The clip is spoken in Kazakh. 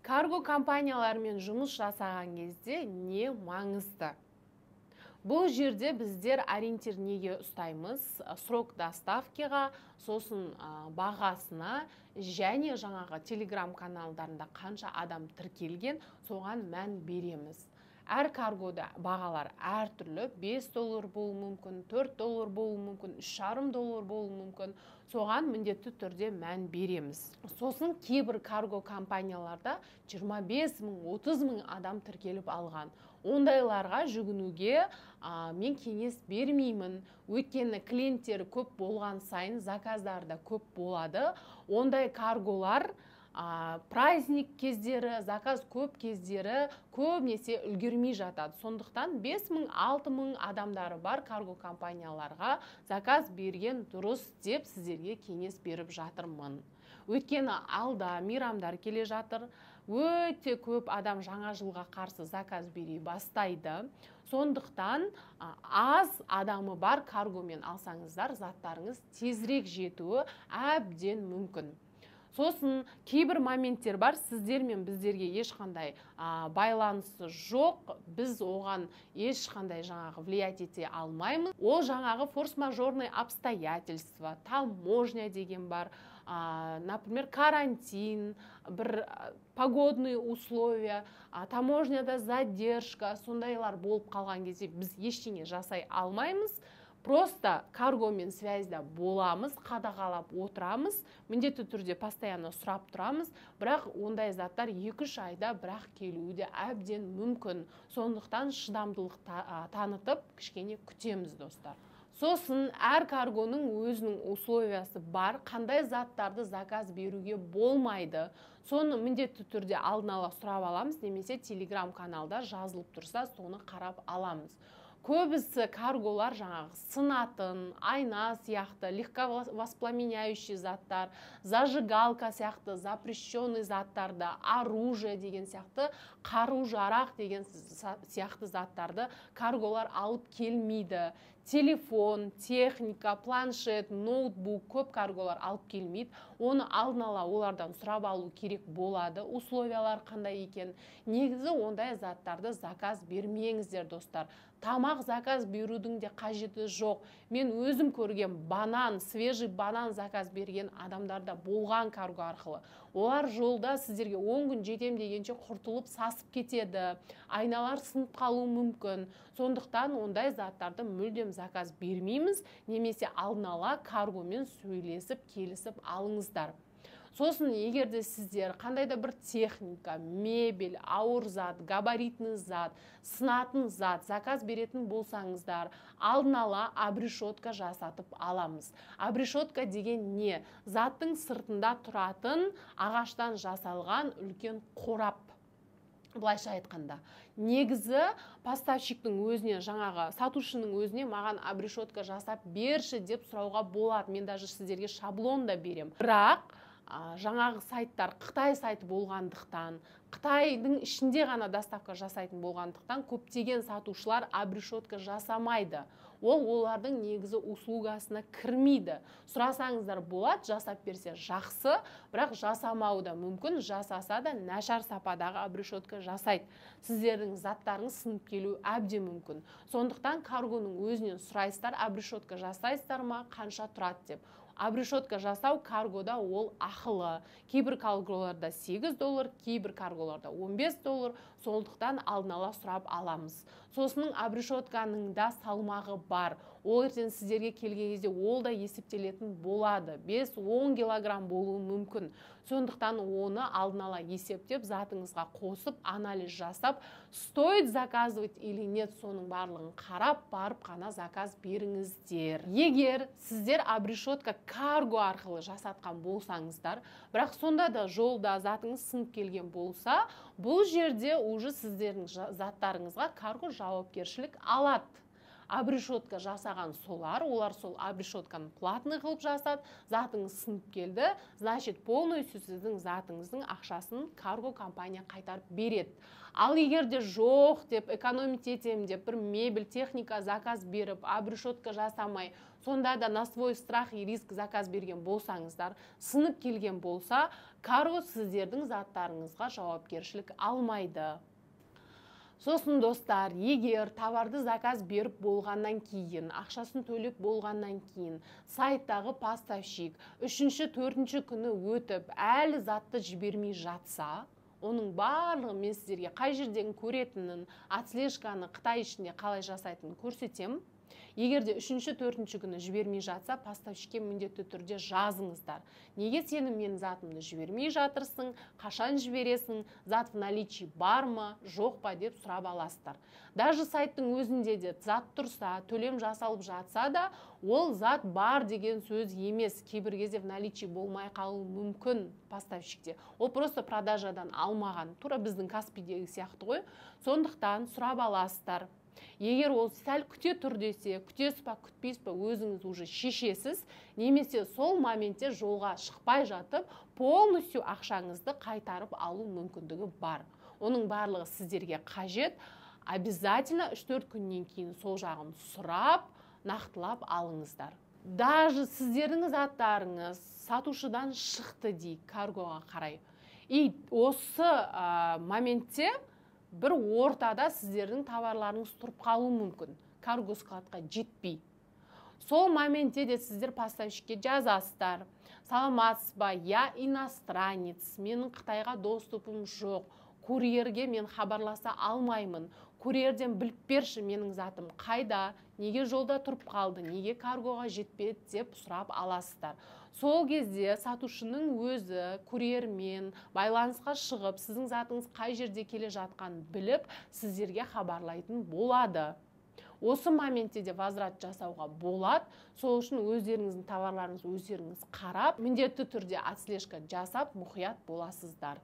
Карго компаниялармен жұмыс жасаған кезде не маңызды? Бұл жерде біздер ориентир неге ұстаймыз? Срок доставкаға, сосын бағасына және жаңағы телеграм каналдарында қанша адам тіркелген, соған мән береміз. Әр каргода бағалар әртүрлі, 5 доллар болуы мүмкін, 4 доллар болуы мүмкін, 3,5 доллар болуы мүмкін. Соған міндетті түрде мән береміз. Сосын кейбір карго компанияларда 25 мың, 30 мың адам тіркеліп алған. Ондайларға жүгінуге мен кеңес бермеймін. Өйткені клиенттері көп болған сайын заказдар да көп болады. Ондай карголар праздник кездері, заказ көп кездері көбінесе үлгермей жатады. Сондықтан 5 мың, 6 мың адамдары бар карго компанияларға заказ берген дұрыс деп сіздерге кеңес беріп жатырмын. Өйткені алда мейрамдар келе жатыр. Өте көп адам жаңа жылға қарсы заказ бере бастайды. Сондықтан аз адамы бар каргомен алсаңыздар, заттарыңыз тезірек жетуі әбден мүмкін. Сосын кейбір моменттер бар, сіздер мен біздерге ешқандай байланысы жоқ, біз оған ешқандай жаңағы влиять ете алмаймыз. Ол жаңағы форс-мажорный обстоятельства, таможня деген бар, например, карантин, бір погодные условия, таможняда задержка, сондайлар болып қалған кезде біз ештеңе жасай алмаймыз. Просто каргомен связьда боламыз, қадағалап отырамыз, міндетті түрде постоянно сұрап тұрамыз, бірақ ондай заттар 2-3 айда бірақ келуі де әбден мүмкін. Сондықтан шыдамдылық танытып, кішкене күтеміз, достар. Сосын әр каргоның өзінің условиясы бар, қандай заттарды заказ беруге болмайды. Соны міндетті түрде алдын ала сұрап аламыз, немесе телеграм каналда жазылып тұрса, соны қарап аламыз. Көбісі карголар жаңағы сынатын, айна сияқты, легковоспламеняющий заттар, зажигалка сияқты, запрещенный заттарды, оружие деген сияқты, қару-жарақ деген сияқты заттарды карголар алып келмейді. Телефон, техника, планшет, ноутбук көп карголар алып келмейді. Оны алдын ала олардан сұрап алу керек болады, условиялар қандай екен. Негізі ондай заттарды заказ бермеңіздер, достар. Тамақ заказ берудің де қажеті жоқ. Мен өзім көрген банан, свежий банан заказ берген адамдар да болған карго арқылы. Олар жолда сіздерге 10 күн жетем дегенше құртылып, сасып кетеді. Айналар сынып қалуы мүмкін. Сондықтан ондай заттарды мүлдем заказ бермейміз, немесе алдын ала каргомен сөйлесіп, келісіп алыңыздар. Сосын егер де сіздер қандай да бір техника, мебель, ауыр зат, габаритный зат, сынатын зат заказ беретін болсаңыздар, алдын ала обрешетка жасатып аламыз. Обрешетка деген не? Заттың сыртында тұратын ағаштан жасалған үлкен қорап. Былайша айтқанда, негізі поставщиктің өзіне, жаңағы сатушының өзіне маған обрешетка жасап берші деп сұрауға болады. Мен даже сіздерге шаблон да берем. Бірақ жаңағы сайттар Қытай сайты болғандықтан, Қытайдың ішінде ғана доставка жасайтын болғандықтан, көптеген сатушылар обрешетка жасамайды. Ол олардың негізі услугасына кірмейді. Сұрасаңыздар болады, жасап берсе жақсы, бірақ жасамауы да мүмкін, жасаса да нашар сападағы обрешетка жасайды. Сіздердің заттарыңыз сынып келуі әбден мүмкін. Сондықтан каргоның өзінен сұрайсыздар, обрешетка жасайсыздар ма, қанша тұрады деп. Обрешетка жасау каргода ол ақылы. Кейбір карголарда 8 доллар, кейбір карголарда 15 доллар. Сондықтан алдын ала сұрап аламыз. Сосын обрешетканың да салмағы бар. Ол ертең сіздерге келген кезде ол да есептелетін болады. 5-10 килограмм болуы мүмкін. Сондықтан оны алдын ала есептеп, затыңызға қосып, анализ жасап, стоит заказывать или нет, соның барлығын қарап барып қана заказ беріңіздер. Егер сіздер обрешетка карго арқылы жасатқан болсаңыздар, бірақ сонда да жолда затыңыз сынып келген болса, бұл жерде уже сіздердің заттарыңызға карго жауапкершілік алады. Обрешетка жасаған солар, олар сол обрешетканы платный қылып жасады. Затыңыз сынып келді, значит, полностью сіздің затыңыздың ақшасын карго компания қайтарып береді. Ал егер де жоқ деп, экономить етемін деп, бір мебель, техника заказ беріп, обрешетка жасамай, сонда да на свой страх и риск заказ берген болсаңыздар, сынып келген болса, карго сіздердің заттарыңызға жауапкершілік алмайды. Сосын, достар, егер товарды заказ беріп болғаннан кейін, ақшасын төлеп болғаннан кейін, сайттағы поставщик үшінші, төртінші күні өтіп, әлі затты жібермей жатса, оның барлығын мен сіздерге қай жерден көретінін, отслежканы Қытай ішінде қалай жасайтынын көрсетемін. Егер де үшінші, төртінші күні жібермей жатса, поставщикке міндетті түрде жазыңыздар: неге сенің менің затымды жібермей жатырсың, қашан жібересің, зат в наличии бар ма, жоқ па деп сұрап аласыздар. Даже сайттың өзінде де зат тұрса, төлем жасалып жатса да, ол зат бар деген сөз емес. Кейбір кезде в наличии болмай қалуы мүмкін поставщикте, ол просто продажадан алмаған, тура біздің Каспидегі сияқты ғой. Сондықтан сұрап аласыздар. Егер ол сәл күте тұр десе, күтесіз ба, күтпейсіз ба, өзіңіз уже шешесіз. Немесе сол моментте жолға шықпай жатып, полностью ақшаңызды қайтарып алу мүмкіндігі бар. Оның барлығы сіздерге қажет. Обязательно 3-4 күннен кейін сол жағын сұрап, нақтылап алыңыздар. Даже сіздердің заттарыңыз сатушыдан шықты дейік каргоға қарай, и осы моментте бір ортада сіздердің товарларыңыз тұрып қалуы мүмкін, карго складқа жетпей. Сол моментте де сіздер поставщикке жазасыздар: «Саламатсыз ба, я иностранец, менің Қытайға доступым жоқ, курьерге мен хабарласа алмаймын, курьерден біліп берші, менің затым қайда, неге жолда тұрып қалды, неге каргоға жетпеді», – деп сұрап аласыздар. Сол кезде сатушының өзі курьермен байланысқа шығып, сіздің затыңыз қай жерде келе жатқанын біліп, сіздерге хабарлайтын болады. Осы моментте де возврат жасауға болады. Сол үшін өздеріңіздің товарларыңызды өздеріңіз қарап, міндетті түрде отслежка жасап, мұқият боласыздар.